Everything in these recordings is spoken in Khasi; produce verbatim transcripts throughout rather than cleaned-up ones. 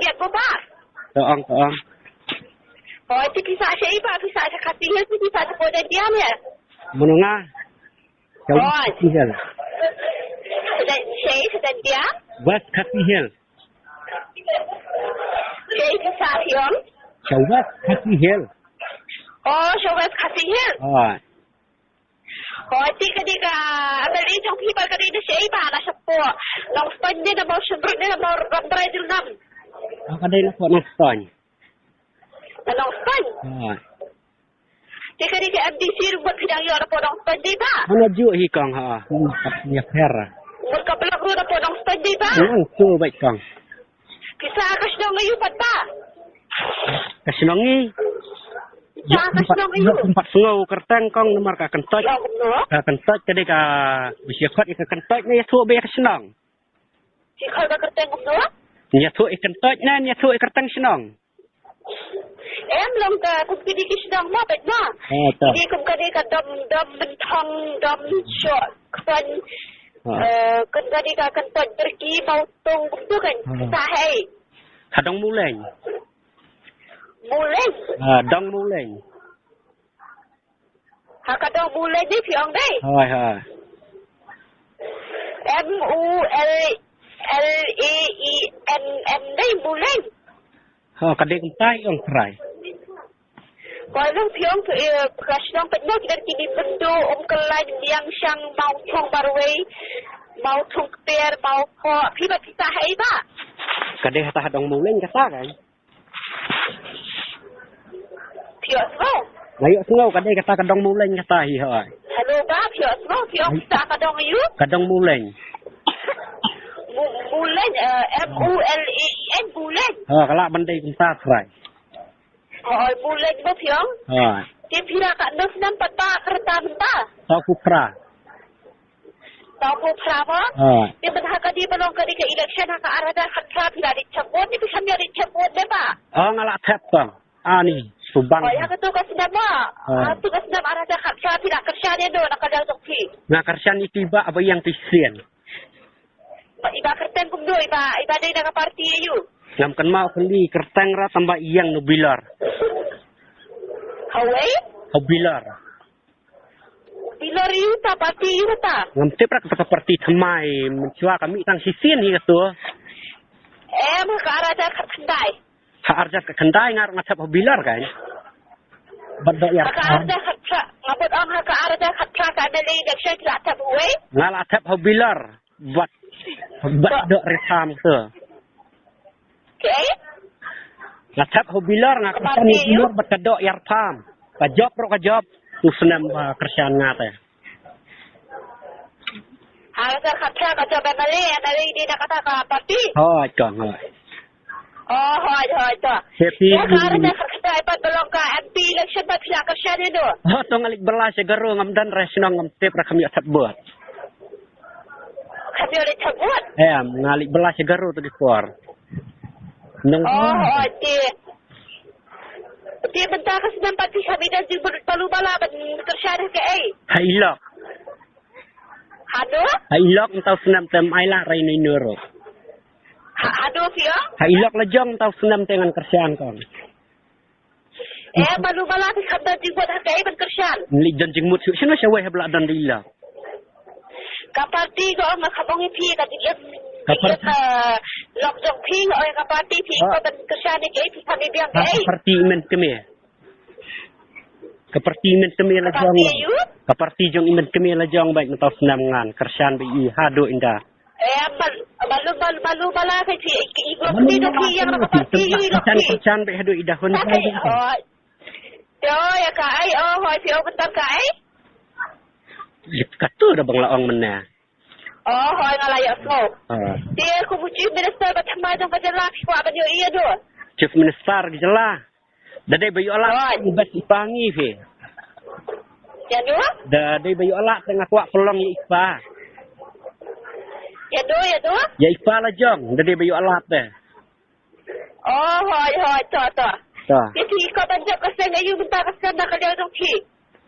Biat ko ba. To ong, to ong. Hoi, ti pisa sha iba, pisa sha Khasi Hills, ti pisa sha Phojaidien ne. Mano nga? Sha West Khasi Hills. Sha, sha, sha dia? West Khasi Hills. Sha pisa hiong? Sha West Khasi Hills. Oh, sha West Khasi Hills. Hoi. Hoi, ti ka dei ka, a ka dei jong phi ba ka dei na sha iba na sha po. Nongstoiñ ne na Mawshynrut ne na Mawrymbrai Dulnam. A ka dei na po Nongstoiñ. Na Nongstoiñ? Hoi. Te ka dei ka M D C ruh mut phi dang ïoh na po Nongstoiñ dei ba? Hana ju hi kong ha. Hmm, kat nya pher. Mut ka block ruh na po Nongstoiñ dei ba? Nang tu baik kong. Pisa ka shnong ayu pat ba? Ka shnong ngi. Pisa ka shnong ayu. Ïoh kumpat sngew kyrteng kong namar ka kyntoit. Ïoh kumno? Ka kyntoit ka dei ka bisi khot ïa ka kyntoit ne ïathuh ba ïa ka shnong. Shi khot ka kyrteng kumno? Ïathuh ïa kyntoit ne ïathuh ïa kyrteng shnong. Em long ka kum kini ki shnong ma bet ma. Eh, to. Kini kum kani ka dom, dom Mynthong, dom Shok, Kpan. Ha. Eh, kum kani ka kan pot berki mau tung kum tu kan. Ha. Sa hei. Ka dong Muleng. Muleng. Ha, dong Muleng. Ha ka dong Muleng ni phi ong dei. Hoi, hoi. M U L L E N G dei Muleng. Ha, ka dei kumta ong trai. Ko long phi ong, eh, ka shnong pynlong ki dei kini Myndu, Umkyllaiñ, Miangshang, Mawthong Barwei, Mawthong Kper, Mawphoh, phi ba phi ta hei ba? Ka dei hata ha dong Muleng kata kan. Phi ïohsngew? Nga ïohsngew ka dei kata ka dong Muleng kata hi hoi. Hello ba, phi ïohsngew, phi ong phi ta ka dong ayu? Ka dong Muleng. Mu-, Muleng, eh, M U L E N, Muleng. Ha, ka lah ban dei kumta trai. Hoi, Muleng ba phi ong? Hoi. Te phi la katno snem pat ba ka rta mynta? Sawphew phra. Sawphew phra ba? Hoi. Te mynta ha ka dei ba long ka dei ka election ha ka ar hajar khatphra phi la dei thep vote ne phi khlem ïa dei thep vote ne ba? Oh, nga la thep kong. Ani, subang. Hoi, ha kato ka snem ba? Hoi. Ha kato ka snem ar hajar khatphra phi la kyrshan ïa no na ka liang jong phi? Nga kyrshan ïa i Bah Baïangtisien. Ba, i Bah kyrteng kumno, i Bah, i Bah dei na ka party aïu? Ngam kynmaw khyndiat kyrteng ra tang ba ïeng na u Bilor. Hawei? Ha u Bilor. Bilor aïu ta, party aïu ta? Ngam tip ra kata ka party thymmai, mynshuwa ka mih tang shisien hi kato. Em, ha ka ar hajar khatkhyndai. Ha ar hajar khatkhyndai nga ruh nga thep ha u Bilor kan. Bad doh ïa. Ha ka ar hajar khatphra, nga bud ong ha ka ar hajar khatphra ka M L A election phi la thep ha uwei? Nga la thep ha u Bilor. Bad, bad doh ri tham tu. Okay. Nga thep ha u Bilor, nga kyrshan ïa u Bilor bad ka doh ïa ri tham. Ka jop ruh ka jop. U snem ba kyrshan nga te. Ha ka khatphra ka jop M L A, M L A dei na kata ka party. Hoi kong hoi. Oh, hoi, hoi, to. Happy. Ïa ka ar hajar khatkhyndai pat ba long ka M P election pat phi la kyrshan ïa no? Oh, to nga leit bylla sha Garo, ngam don re shnong, ngam tip re, kham ïoh thep vote. Kham ïoh leit thep vote? Em, nga leit bylla sha Garo to ki por. Nong. Oh, hoi, te. Te mynta ka snem pat phi kham ïoh don jingmut balu bala ban kyrshan ha kaei? Ha i lok. Hano? Ha i lok mynta u snem te ym ai lad re ino ino ruh. Ha, hano phi ong? Ha i lok la jong mynta u snem te ngan kyrshan kong. Eh, balu bala phi kham don jingmut ha kaei ban kyrshan? Leit don jingmut shuh shano shawei haba la don da i lok. Ka party ka ong nga kham ong ïa phi ka jingim. Ka party. Ka lok jong phi nga ong ïa ka party phi, ha, ko ban kyrshan ïa kaei, phi kham ïa biang kaei? Ka party i Mynkmie. Ka party i Mynkmie la jong. Ka party aïu? Ka party jong i Mynkmie la jong bad mynta u snem ngan kyrshan bad i haduh ynda. Eh, bal-, balu, bal-, balu bala ka ji, i, i, i, i, i, i, i, i, kyrshan bad haduh i da hun. Hoi. Yo, ïa kaei, oh, hoi, phi ong mynta kaei? Ïa katu da bang la ong mynne. Oh, hoi, nga la ïohsngew. Ah. Te kum u Chief Minister ba thymmai jong ka jylla phi kwah ban ïohi ïa no? Chief Minister ka jylla. Da dei ba ïoh lad, hoi, bad i pa ngi phi. Ïa no? Da dei ba ïoh lad te nga kwah pynlong ïa i pa. Ïa no, ïa no? Ïa i pa la jong, da dei ba ïoh lad te. Oh, hoi, hoi, to, to. To. Te phi kwah ban jop ka seng aïu mynta ka snem na ka liang jong phi?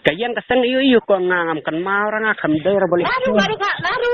Ka ïeng ka seng aïu aïu ko nga ngam kynmaw ra, nga kham dei ra ba leh. Naru, naru, naru.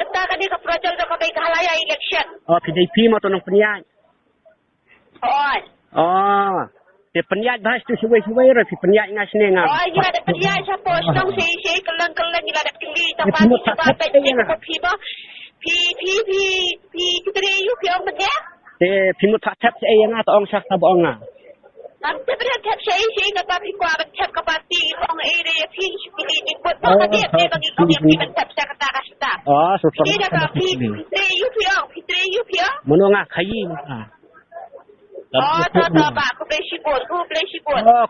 bynta kane ka project jong ka Meghalaya election. Oh, phi dei phi mo to nongpynïaid. Oi. Oh. Te pynïaid bha shatu shawei shawei ruh phi pynïaid nga shane nga. Oi, ngi la dep pynïaid shapoh shnong shei shei kylleng kylleng ngi la dep kylli tang ba phi ba peit phi ba phi phi phi phi phi tre ïu phi ong mynne. Te phi mut pha thep shaei ïa nga to ong sha kata ba ong nga. Ngam tip re thep shaei shaei kata phi kwah ban thep ka party ong ei re phi shu kylli ngi mut ba ka dei ba ngi ong ïa phi ban thep sha kata ka shata. Oh, so so. Phi da ka phi tre ïu phi ong phi tre ïu phi ong. Mano nga khayi nga. Oh, to to ba khublei shibun khublei shibun. Oh.